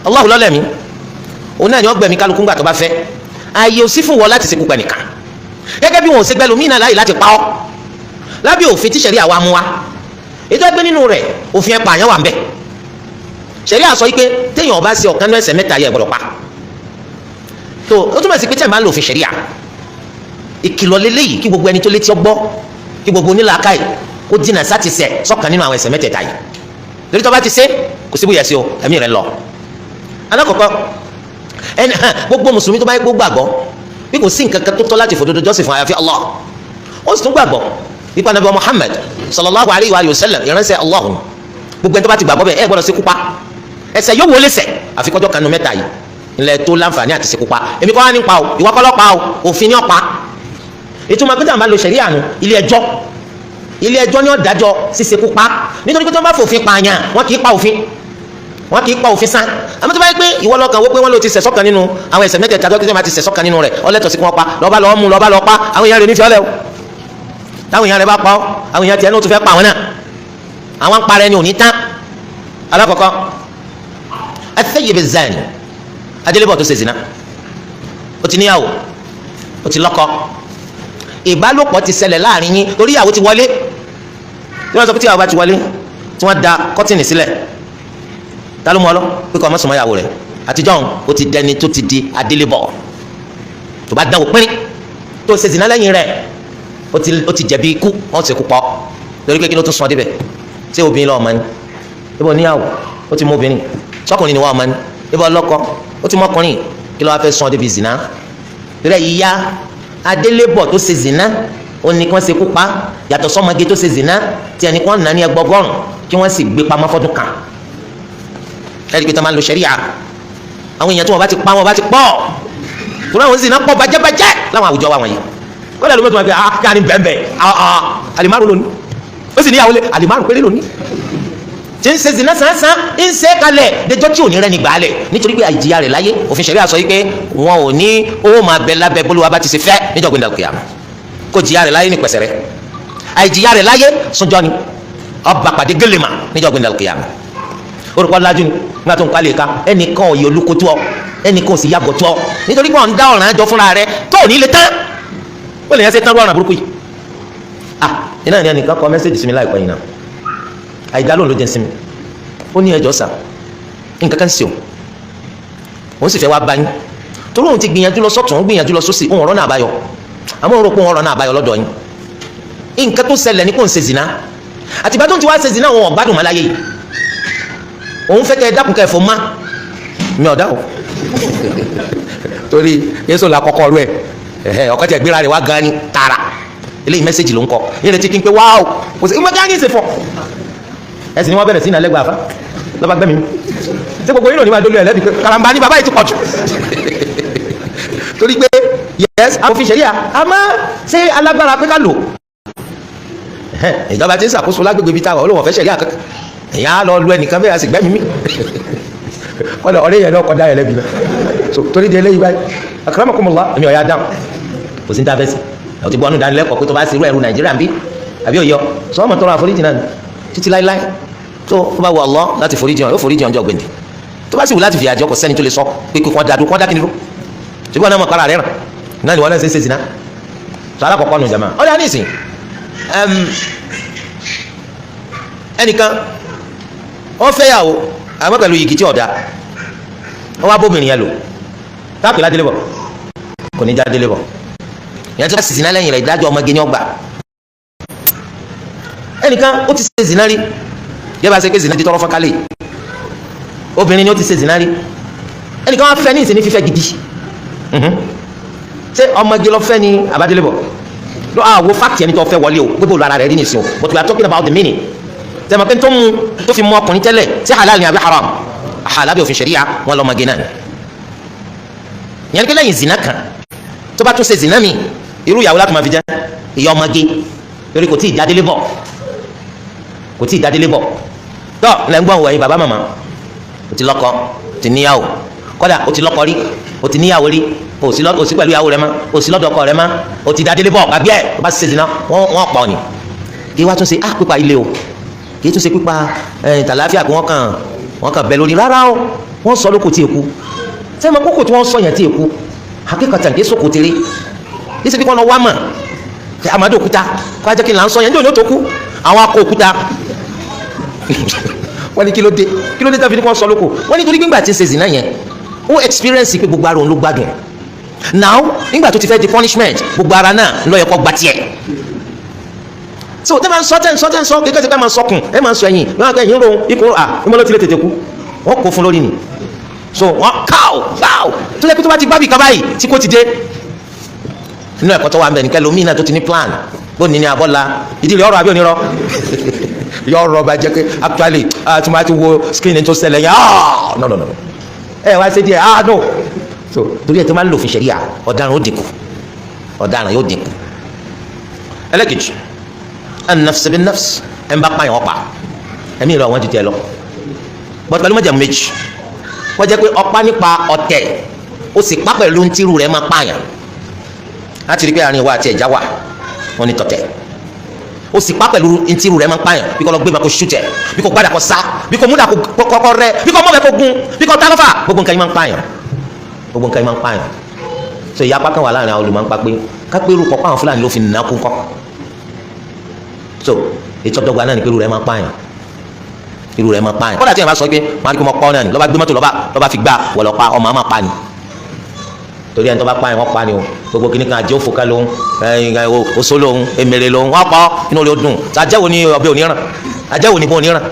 Allahu lọ́lẹ̀mí, òun náà ni wọ́n gbẹ̀mí kálukú ńgbà tó bá fẹ́. Ààyè ò sí fún wọn láti ṣekú pa nìkan, gẹ́gẹ́ bí wọn ò ṣe gbẹ́ lómìnira láàyè láti pa ọ́ lábẹ́ òfin tí ṣẹ̀ríà wa mú wa. Ètò ẹgbẹ́ nínú rẹ̀, òfin ẹ̀ pààyàn wà ń bẹ̀. Ṣẹ̀ríà sọ pé téèyàn bá ṣe ọ̀kan ní ẹ̀ṣẹ̀ mẹ́ta yẹ gbọ́dọ̀ pa. Tó ó túmọ̀ sí pé tẹ̀ máa ń lo òfin ṣẹ̀ríà, ìkìlọ̀ lélẹ́yìí kí gbogbo ẹni tó létí ọgbọ́, kí gbogbo onílàákàyè kó dínà sáti ṣẹ̀ sọ́kàn nínú àwọn ẹ̀ṣẹ̀ mẹ́tẹ̀ẹ̀ta yìí, torí tó bá ti ṣe, kò síbúyẹ̀ sí o, ẹ̀mí rẹ̀ lọ. Alákọ̀ọ́kọ́, ẹni gbogbo mùsùlùmí tó bá yẹ kó gbàgbọ́ bí kò sí nǹkan kan tó tọ́ láti fòdodo jọ́sìn fún àyàfi Allah, ó sì tún gbàgbọ́ nípa Ànábì Muhammad sallallahu alayhi wa sallam, ìránṣẹ́ Allah, gbogbo ẹni tó bá ti gbàgbọ́ bẹ́ẹ̀, ẹ gbọ́dọ̀ ṣekú pa. Ẹ̀ṣẹ̀ yóò wọlé ṣẹ̀ àfi kọjọ́ kanu mẹ́ta yìí ńlẹ̀ tó láǹfààní àti ṣekú pa. Èmi kọ́ wá ní pa o, ìwọ kọ́ ló pa o, òfin ni ó pa. Ìtumọ̀ pé táwọn bá lo ṣẹ̀ríà nu, ilé ẹjọ́ ni ó dájọ́ ṣíṣekú pa, nítorí pé tí wọ́n bá fòfin pààyàn, wọ́n kì í pa òfin, wọ́n kì í pa òfin sán. Àmọ́ tó bá yẹ pé ìwọ lọ́kàn wó pé wọ́n ló ti ṣẹ̀sọ́ kan nínú àwọn ẹ̀ṣẹ̀ mẹ́tẹ̀ẹ̀ta tó kí wọ́n ti ṣẹ̀sọ́ kan nínú rẹ̀, ọlẹ́tọ̀ sí kí wọ́n pa, lọ́ba lọ́ọ́ mú lọ́ba lọ́ọ́ pa, àwọn èèyàn rẹ̀ nífẹ̀ẹ́ ọlẹ́ o. Táwọn èèyàn rẹ̀ bá pa ọ́, àwọn èèyàn tiẹ̀ náà tún fẹ́ pa àwọn náà, àwọn ń parẹ́ ni ò ní tán. Alákọ̀ọ́kọ́, ath-thayyib az-zani, adélébọ̀ tó ṣe zina. Ó ti níyàwó, ó ti lọ́kọ, ìbálòpọ̀ ti ṣẹlẹ̀ láàrin yín, torí ìyàwó ti wọlé. Tí wọ́n sọ pé tí ìyàwó bá ti wọlé, tí wọ́n da kọ́tìnì sílẹ̀, ta ló mú ọ lọ pé kọ́ ọmọ sọmọ ìyàwó rẹ̀ àtijọ́? Ó ti dẹni tó ti di adélébọ̀. Tó bá dánwò pínrín tó ṣe zina lẹ́yìn rẹ̀, ó ti jẹ̀bi ikú, wọ́n ti kú pọ̀. Lórí pé kí ló tún sọ débẹ̀? Ṣé obìnrin lọ́ọ́ mọ ni? Ibo níyàwó, ó ti mú obìnrin. Sọkùnrin ni wọ́n mọ ni? Ibo ọlọ́kọ, ó ti mú ọkùnrin. Kí ló wá fẹ́ sọ débi zina rẹ̀? Ìyá adélébọ̀ tó ṣe zina, ó ní kí wọ́n ṣe kú pa, yàtọ̀ sọ́mọge tó ṣe zina tí ẹni kí wọ́n nà ní ẹgbọgọ́rùn, kí wọ́n sì gbé pamọ́ fọ́dún kan. Ẹ̀rí pé tó máa ń lo ṣẹ̀ríà, àwọn èèyàn tí wọ́n bá ti pa, wọ́n bá ti pọ̀, torí àwọn zina pọ̀ bàjẹ́bàjẹ́ láwọn àwùjọ wa wọ̀nyí. Kọ́lá ló mẹ́tọ́ wọn pé ah, kí á ní bẹ́ẹ̀ ah ah, àlè márùn lónìí, ó sì níyàwó lé, àlè 5 péré lónìí tí ń ṣe zina sánsan, ń ṣe kalẹ̀ dẹjọ́ tí ò ní rẹ́ni gbàálẹ̀, nítorí pé àìjìyà rẹ̀ láyé, òfin ṣẹ̀ríà sọ wípé wọn ò ní owó máa bẹ lábẹ́ bólúwa bá ti ṣe fẹ́ níjọ́ gbẹ̀ndà kìyàmù. Kó jìyà rẹ̀ láyé ní pẹ̀sẹ̀ rẹ̀, àìjìyà rẹ̀ láyé súnjọ́ ni ọba pàdé gélèmà níjọ́ gbẹ̀ndà kìyàmù. Orúkọ lájú ni nígbà tó ń kálẹ̀ ká ẹnìkan òye olùkótó ọ, ẹnìkan ò sì yàgò tó ọ, nítorí pé ọ̀n dá ọ̀ràn àjọ fúnra rẹ̀ tó ò ní lè tán. Ó lè yẹn ṣe tán rú ọ̀ràn burúkú yìí. Ah, iná ni ẹnìkan kọ message sí mi láìpẹ́ yìí náà, àìdá lóun ló jẹ́ sí mi. Ó ní, "Ẹjọ́ sà, nǹkan kan sí o, òun sì fẹ́ wá bá yín, torí òun ti gbìyànjú lọ sọ́tún, òun gbìyànjú lọ sósì, òun ọ̀rọ̀ náà àbáyọ, àmọ́ òun rò pé òun ọ̀rọ̀ náà àbáyọ lọ́dọ̀ yín. Nǹkan tó ṣẹlẹ̀ ní kò ń ṣe zina, àtìgbà tó ń ti wá ṣe zina, òun ọ̀gbádùn mọ́ láyé yìí. Òun fẹ́ kẹ́ ẹ dákun, kẹ́ ẹ fọ́ má mi ọ̀dá o." Torí yéésù la kọ́kọ́ rú ẹ̀, ọkọ tí gbéra rẹ̀ wá gan ni tààrà. Eléyìí message ló ń kọ yín retí kí n pé wáò, kò sí ìmọ̀ gán ní ìsèfọ̀ ẹ̀sìn ni wọ́n bẹ̀rẹ̀ sí ní alẹ́gbàá fa lọ́ba gbẹ́mi mi. Ṣé gbogbo yín ló ní máa dolú ẹ̀ lẹ́bi pé karamba ní bàbá yìí ti pọ̀ jù? Torí pé yes, òfin ṣẹ̀ríà, àmọ́ ṣé alágbára pé ká lò? Ìjọba tí ń ṣàkóso lágbègbè ibi táwọn olóhùn ọ̀fẹ́ ṣẹ̀ríà kankan, èyàn á lọ lu ẹnìkan bẹ́ẹ̀, á sì gbẹ́mí mi kọ́lọ̀ ọ̀rẹ́ yẹn náà kọ́ dá yẹn lẹ́bi náà. So torí di eléyìí báyìí, akramakumullah, èmi ọ̀ya dáhùn, kò sí ní tábẹ́sì ẹ̀ ti gbọ́ ọ́nù dánilẹ́kọ̀ọ́ pé tó bá sí irú ẹ̀rù Nàìjíríà ń bí àbí òyọ sọ́mọ tọrọ àforíjì náà títí láíláí. Tó ó bá wù Allah láti foríjì hàn, yóò foríjì hàn jọ gbèǹdé. Tó bá sì wù láti fìyà jẹ, kò sẹ́ni tó lè sọ pé kí wọ́n da dúró, kí wọ́n dá kíni dúró. Ṣùgbọ́n náà mọ̀ kára rẹ̀ ràn náà ni wọ́n náà ṣe ń ṣe zina. Tó alákọ̀ọ́kọ́ nù jama ọ̀dà nísìn, ẹnìkan wọ́n fẹ́ yàwó, àmọ́ pẹ̀lú yìgì tí ọ̀dà, wọ́n wá bóbìnrin yẹn lò táàpì ládélé bọ̀, kò ní já délé bọ̀. Ìyẹn tó bá sì zina lẹ́yìn rẹ̀, ìdájọ́ ọmọge ní ọgbà. Ẹnìkan ó ti ṣe zina rí, yẹ bá ṣe pé zina ti tọrọ fọ́nkálẹ̀, obìnrin ni ó ti ṣe zina rí. Ẹnìkan wá fẹ́ ní ìsìn ní fífẹ́ gidi. Ṣé ọmọge lọ fẹ́ ni àbádélé bọ̀ lọ? Àwo fact ẹni tó fẹ́ wọlé o, gbogbo ara rẹ̀ rí nìsín o, but we are talking about the meaning. Tẹ̀mọ̀ pé tó mú tó fi mú ọkùnrin tẹ́lẹ̀, ṣé halal ni àbí haram? Halal bí òfin ṣẹ̀ríà, wọn lọ́mọge náà ni. Ìyẹn ní pé lẹ́yìn zina kan, tó bá tún ṣe zina mi, irú ìyàwó láti máa fi jẹ́ ìyá ọmọge, torí kò tí ì jádélé bọ̀, kò tí ì jádélé bọ̀. Tọ́ lẹ́ ń gbọ́n wọ̀nyí, bàbá màmá, o ti lọ́kọ, o ti níyàwó, kódà o ti lọ́kọ rí, o ti níyàwó rí, o sì pẹ̀lú ìyàwó rẹ mọ́, o sì lọ́dọ̀ ọkọ rẹ mọ́, o ti dádélé bọ̀, gbàgbé ẹ̀. O bá ṣe zina, wọ́n pa ọ ni. Kí wàá tún ṣe á pípa ilé o, kì í tún ṣe pípa tàlàáfíà kí wọ́n kàn bẹ lórí rárá o. Wọ́n sọ lóko tí èkú sẹ́mi kókò tí wọ́n sọ yẹn tí èkú hakíkọ̀tà kì í sọ̀kò tèrè yìí sì fi kọ́ lọ wá mọ̀ amadu òkúta kó ajẹ́ kí n là ń sọ yẹn ní òní ó tó kú àwọn akọ òkúta. Wọ́n ní kí ló dé, kí ló dé tàbí kí wọ́n sọ lóko? Wọ́n ní torí gbígbà tí ń ṣe zina yẹn, ó experience pé gbogbo ara òun ló gbádùn. Now nígbà tó ti fẹ́ di punishment, gbogbo ara náà ló yẹ kó gba tiẹ̀. So tẹ́ máa ń sọ, tẹ́ ń sọ, tẹ́ ń sọ kékeré, tẹ́ máa ń sọkùn, ẹ máa ń sọ ẹ̀yìn wọ́n á kẹ́ ẹ̀yìn rohun ikùn à ìmọ̀ ló ti lè tètè kú, wọ́n kó fún lórí ni. So wọ́n káò káò tó yẹ kó tó bá ti gbábì kaba yìí tí kò ti dé. Nínú ẹ̀kọ́ tó wà ń bẹ̀ nìkẹ́ lómi náà tó ti ní plan bó ní ní abọ́lá ìdí rẹ̀ ọ̀rọ̀ àbí onírọ̀ yọ ọ̀rọ̀ bá jẹ́ pé actually tí mo bá ti wo screen tó ṣẹlẹ̀ yẹn, ah, no, no, no, ẹ wá ṣe díẹ̀, ah, no. So torí ẹ tó máa ń lò fún ṣẹ̀ríà, ọ̀daràn ó dínkù, ọ̀daràn yóò dínkù. Ẹlẹ́kejì, an-nafs bin-nafs, ẹ̀ ń bá pààyàn ọ̀pá ẹ̀mí ìlú àwọn ti tẹ̀ lọ bọ́tù pẹ̀lú májẹ̀mú méjì. Wọ́n jẹ́ pé ọ̀pá nípa ọ̀tẹ̀, ó sì pa pẹ̀lú ntírù rẹ̀ máa pààyàn láti rí pé àárín ìwà àti ẹ̀já wà. Wọ́n ní tọ̀tẹ̀, ó sì pa pẹ̀lú ntírù rẹ̀ máa pààyàn, bí kò lọ gbé ma kó ṣútẹ̀, bí kò gbádà kó sá, bí kò múdà kó kọ́kọ́ rẹ, bí kò mọ̀bẹ kó gún, bí kò tálọ́fà, gbogbo nǹkan yìí máa ń pààyàn, gbogbo nǹkan yìí máa ń pààyàn. So ìyapa kan wà láàrin àwọn olùmọ̀ ń pa pé kápẹ́rù kọ́ pàwọn Fúlàní ló fi nà kú kọ́. So ètò ọ̀dọ́gba náà ní pé irú rẹ̀ máa pààyàn, irú rẹ̀ máa pààyàn. Kódà tí yẹn bá sọ pé wọn á ní kó mọ pọ́ náà ni lọ́ba gbé mọ́tò lọ́ba fi gbà wọ̀ pa ọmọ àmà pa ni, torí ẹni tó bá pààyàn wọ́n pa ni o. Gbogbo kìnnìkan kan àjẹ́ òfò ká lóhun, oṣó lóhun, èmèrè lóhun, wọ́n pa inú rẹ̀ ó dùn. Àjẹ́wò ni ọbẹ̀ òníran, àjẹ́wò ni bọ́ òníran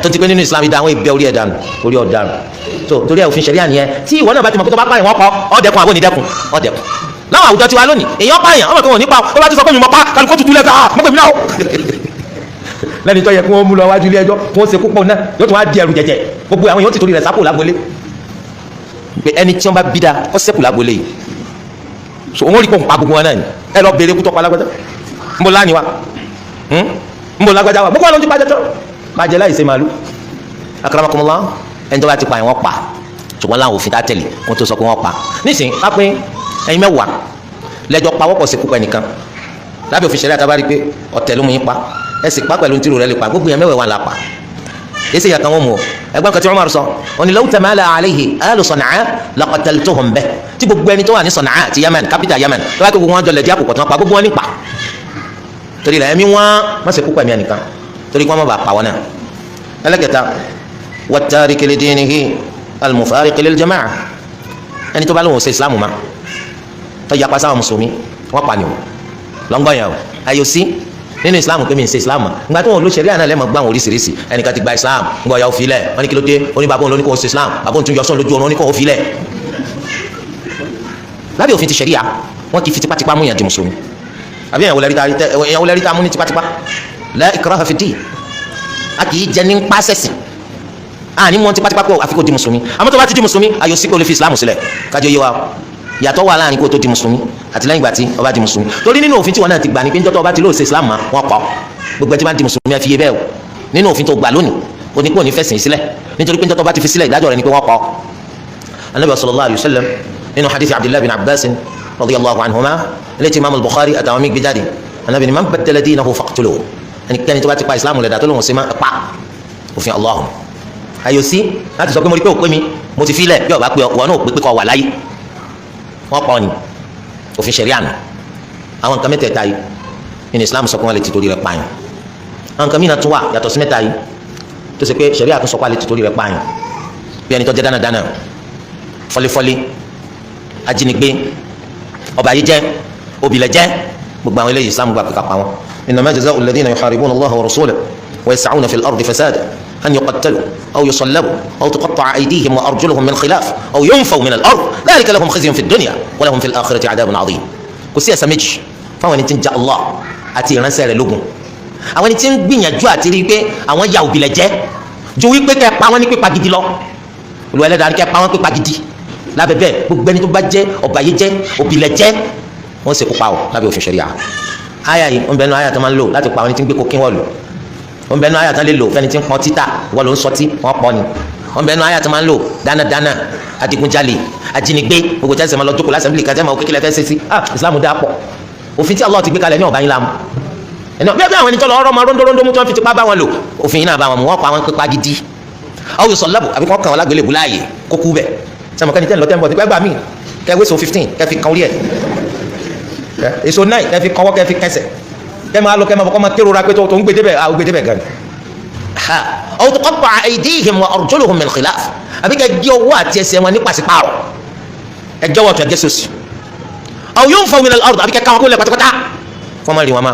tó ti pé nínú Islam ìdá àwọn ìbẹ́ orí ẹ̀ dànù, orí ọ̀daràn. So torí ẹ̀ òfin ṣẹ̀ríà nìyẹn. Tí ìwọ náà bá ti mọ̀ pé tó bá pààyàn wọ́n pa ọ̀dẹ̀kun àbò onídẹ̀kun ọ̀dẹ̀kun. Láwọn àwùjọ tiwa lónìí, èèyàn pààyàn ọmọ kan ò ní pa ó, bá ti sọ pé mi mọ̀ pa kálukó tutù lẹ́ka mọ̀ pé mi náà lẹ́ni tó yẹ kí wọ́n mú lọ wájú ilé ẹjọ́ kí wọ́n ṣe púpọ̀ náà, yóò tún wá di ẹrù jẹjẹ. Gbogbo àwọn èèyàn ti torí rẹ̀ sápò lágbolé pé ẹni tí wọ́n bá bí da kọ́ sẹ́kù lágbolé yìí. So òun ò rí pọ̀ ń pa gbogbo wọn náà ni. Ẹ lọ béèrè kútọ́ pa lágbájá, ń bọ̀ láàánú wa, ń bọ̀ lágbájá wa, gbogbo wọn ló ti pàjẹ́ tán bàjẹ́ láì ṣe màálù. Akramakumullah, ẹni tó bá ti pa ẹ̀ wọ́n pa, ṣùgbọ́n láwọn òfin tá tẹ̀lé wọ́n tó sọ pé wọ́n pa. Nísìnyí ká pé ẹ̀yin mẹ́wàá lẹ́jọ́ pa wọ́pọ̀ sí kúpa ẹnìkan, lábẹ́ òfin ṣẹlẹ̀ àtàbárí pé ọ̀tẹ̀ ló mú yín pa, ẹ sì pa pẹ̀lú ntìrù rẹ lè pa, gbogbo yẹn mẹ́wàá wà lápá yìí sì yàtọ̀ wọn mú o. Ẹgbẹ́ kan tí Umar sọ wọn ni law tamala alayhi ahlu Sana'a laqataltuhum bih, tí gbogbo ẹni tó wà ní Sana'a àti Yemen, capital Yemen, tó bá kó gbogbo wọn jọ lẹ̀dí àpòpọ̀ tó wọn pa gbogbo wọn nípa, torí rẹ̀ ẹ̀mí wọn má ṣe kúpa ẹ̀mí ẹnìkan, torí kí wọ́n má bàa pa wọn náà. Ẹlẹ́kẹta, wat-tariki li dinihi al-mufariqi lil jama'a, ẹni tó bá lóun ṣe Islam ma tó yapa sáwọn mùsùlùmí, wọ́n pa ni o. Lọ́ngbọ̀n yẹn o, ayò sí nínú Islam pé mi ń ṣe Islam ngbà tó wọn ló ṣẹlẹ̀ àná lẹ́mọ̀ gbà wọn oríṣiríṣi. Ẹnìkan ti gba Islam ngbà ọ̀yà òfìlẹ̀, wọn ní kí ló dé? Ó ní bàbá òun ló ní kó o ṣe Islam, bàbá òun tún yọ sọ́n lójú oorun, ó ní kó o filẹ̀. Lábẹ́ òfin ti ṣẹ̀ríà, wọn kì í fi tipátipá mú yàn di mùsùlùmí. Àbí èèyàn wọlé rí ta mú ní tipátipá? La ikraha fi din, a kì í jẹ ní pàṣẹsì, a ní mú wọn tipátipá pé àfi kó di mùsùlùmí. Àmọ́ tó bá ti di mùsùlùmí, ayò sí pé o lè fi Islam sílẹ̀. Kájọ yé wa, yàtọ̀ wà láàrin kó tó di mùsùlùmí àti lẹ́yìn ìgbà tí ó bá di mùsùlùmí, torí nínú òfin tí wọn náà ti gbà ní pé níjọ́ tó bá ti lóò ṣe Islam ma wọn kọ́ gbogbo ẹni tí wọ́n di mùsùlùmí ẹ fi yé bẹ́ẹ̀ o. Nínú òfin tó gbà lónìí, o ní kó ní fẹ̀sìn sílẹ̀, nítorí pé níjọ́ tó bá ti fi sílẹ̀, ìdájọ́ rẹ̀ ni pé wọ́n kọ́. Anabi sallallahu alayhi wa sallam, nínú hadith Abdullahi bin Abbas radiyallahu anhuma, ilé tí imaamu Bukhari àtàwọn míì gbé jáde, anabi ni man baddala dinahu faqtuluhu, ẹnikẹ́ni tó bá ti pa Islam lẹ̀ dà tó lóun ṣe máa pa òfin Allahum. Ayò sí láti sọ pé mo rí pé òpé mi mo ti filẹ̀, bí ọba pé wọn náà pé pé kọ́ wà láyé, wọ́n pọ̀ ni òfin ṣẹ̀ríà nù. Àwọn nǹkan mẹ́tẹ̀ẹ̀ta yìí nínú Islam sọ pé wọ́n lè ti torí rẹ̀ pààyàn. Àwọn nǹkan mìíràn tún wà yàtọ̀ sí mẹ́ta yìí tó ṣe pé ṣẹ̀ríà tún sọ pé a lè ti torí rẹ̀ pààyàn, bí ẹni tó jẹ́ dánadáná, fọ́lífọ́lí, ajínigbé, ọba yìí jẹ́ òbílẹ̀ jẹ́, gbogbo àwọn eléyìí Islam gbà pé ká pa wọn. Innama jaza'u alladhina yuharibuna Allaha wa rasulahu wa yas'una fil ardi fasada أن يقتلوا أو يصلبوا أو تقطع أيديهم وأرجلهم من خلاف أو ينفوا من الأرض ذلك لهم خزي في الدنيا ولهم في الآخرة عذاب عظيم. Kò sí ẹ̀san méjì fáwọn ẹni tí ń ja Allah àti ìránṣẹ́ rẹ̀ lógun, àwọn ẹni tí ń gbìyànjú àti rí i pé àwọn ya òbílẹ̀ jẹ́, ju wípé kẹ́ pa wọ́n ní pípa gidi lọ. Olúwa Ẹlẹ́dàá ní kẹ́ pa wọ́n pípa gidi. Lábẹ́ bẹ́ẹ̀, gbogbo ẹni tó bá jẹ́ ọ̀bàyéjẹ́, òbílẹ̀ jẹ́, wọ́n sì kópa o lábẹ́ òfin ṣẹ̀ríà. Àyà yìí ń bẹnu àyà tó máa ń lò láti pa àwọn ẹni tí ń gbé kokéwọ́ọ̀lù wọ̀lú, wọ́n bẹnu àyà tán lè lò fẹ́ni tí ń pọn títà, wọ́n ló ń sọtí, wọ́n pọ̀ ni. Wọ́n bẹnu àyà tán máa ń lò dánadáná, adigunjalè, ajínigbé, gbogbo tẹ́sán máa lọ jókòó lásìmílì kájá máa kékeré fẹ́ ṣe sí. Ah, Islam dá pọ̀. Òfin tí Allah ti gbé kalẹ̀ ní ọ̀bá yín láàmú ẹni bí àwọn ẹni tó lọ ọ̀rọ̀ máa rondórondó mú tí wọ́n fi tipa bá wọn lò, òfin yìí náà bá wọn mú, wọ́n pa wọn pípa gidi. Aw yusallabu, àbí kọ́ kàn wọ́n lágbélébùú láàyè kó kú bẹ̀. Sẹ́mi kẹ́ni tẹ́ ń lọ tẹ́ ń bọ̀ nípa ẹgbàá mi, kẹ́ wéṣọ 15, kẹ́ fi kan orí ẹ̀, èso 9, kẹ́ fi kọ́wọ́, kẹ́ fi kẹsẹ̀, kẹ́ máa lọ, kẹ́ máa bọ̀, kọ́ máa kérora pé tó ń gbé débẹ̀, àwọn gbé débẹ̀ gan. Aw tuqatta'a aydihim wa arjuluhum min khilaf, àbí kẹ́ gé ọwọ́ àti ẹsẹ̀ wọn ní pàṣípààrọ̀, ẹ jọ̀wọ́ tó ẹ gé sósì. Aw yunfaw min al-ard, àbí kẹ́ káwọn kó lẹ̀ pátápátá fọmọ rí wọn ma.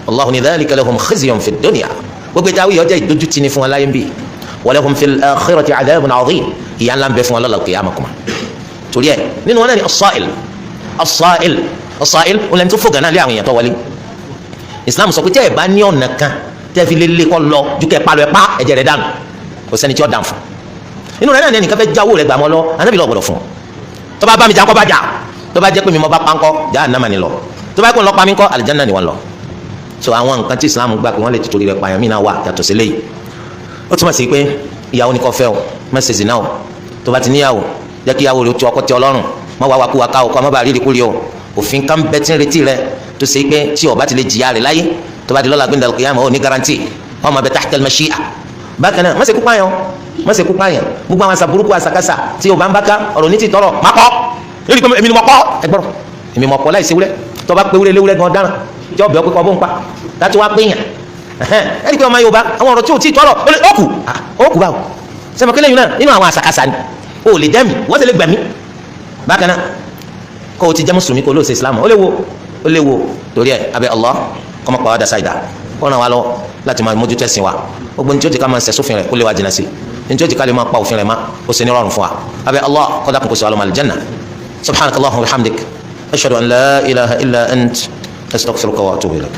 Allahu ni dhalika lahum khizyun fi dunya, gbogbo ìta wíyọ jẹ́ ìdójútì ní fún wọn láyé ń bì, wa lahum fil akhirati adhabun adhim, ìyà ńlá ń bẹ fún wọn lọ́la qiyamah kuma. Torí ẹ nínú wọn náà ni as-sa'il, as-sa'il, as-sa'il wọn lẹni tó fò gánà lé àwọn èèyàn tó wọlé. Islam sọ pé tẹ́ ẹ bá ní ọ̀nà kan tẹ́ fi lé lé kọ́ lọ ju kẹ́ palọ̀ ẹ pa ẹ̀jẹ̀ rẹ̀ dànù, kò sẹ́ni tí ó dàn fún. Inú rẹ̀ náà ní ẹnìkan fẹ́ jáwó rẹ̀ gbà mọ́ lọ, Ànábì lọ gbọ́dọ̀ fún ọ. Tó bá bá mi jà ńkọ́, bá jà, tó bá jẹ́ pé mi mọ́ bá pa ńkọ́, jahannama ni lọ, tó bá kó ń lọ pa mí ńkọ́, àlìjánnà ni wọ́n lọ. So àwọn nǹkan tí Islam gbà pé wọ́n lè torí rẹ̀ pààyàn mí náà wà yàtọ̀ sí léyìí. Ó túmọ̀ sí pé ìyàwó ni kò fẹ́ o, má ṣe zina o. Tó bá ti níyàwó, jẹ́ kí ìyàwó rẹ̀ tó ọkọ tẹ́ Ọlọ́run, má wá wakú wa ká o, kọ́ má bàa rírì kúrì o. Òfin kan bẹ tí ń retí rẹ tó ṣe pé tí o bá ti lè jìyà rẹ láyé, tó bá di lọ́la gbẹ̀ndà kìyàmá, ò ní garanti, wọ́n máa bẹ tahta al-mashi'a. Bákan náà, má ṣe kú pààyàn, má ṣe kú pààyàn. Gbogbo àwọn àṣà burúkú, àṣàkáṣà tí o bá ń bá ká ọ̀rọ̀ ní ti tọrọ, má kọ́ lórí pé èmi ni mo kọ́, ẹ gbọ́rọ̀, èmi mo kọ́ láì ṣe wúrẹ́. Tó bá pé wúrẹ́ léwúrẹ́ gan dáràn tí ọbẹ̀ ọpẹ́ kọ́ bó ń pa láti wá péyàn. Ẹni pé ọmọ Yorùbá, àwọn ọ̀rọ̀ tí ò tí tọrọ, ó kù ó kù báwo sẹ́mi kílẹ̀ yìí náà nínú àwọn àṣàkáṣà ni o lè dẹ́mi, wọ́n sì lè gbẹ̀mí. Bákan náà, kó o ti jẹ́ mùsùlùmí, kó o lóò ṣe Islam, ó léwo, ó léwo. Torí ẹ abẹ́ Allah kọ́mọ pa wá dasa ìdá, kó ràn wá lọ láti máa mójútó ẹ̀sìn wa. Gbogbo ní tí ó ti ká máa ṣẹ̀ sófin rẹ̀, kó lè wá jìnnà sí ní tí ó ti ká lè máa pa òfin rẹ̀ má, ó sì ní rọrùn fún wa. Abẹ́ Allah kó dákun kó sọ alọ́ àlùjánnà. Subhanakallahumma wa bihamdik, ashhadu an la ilaha illa ant, astaghfiruka wa atubu ilayk.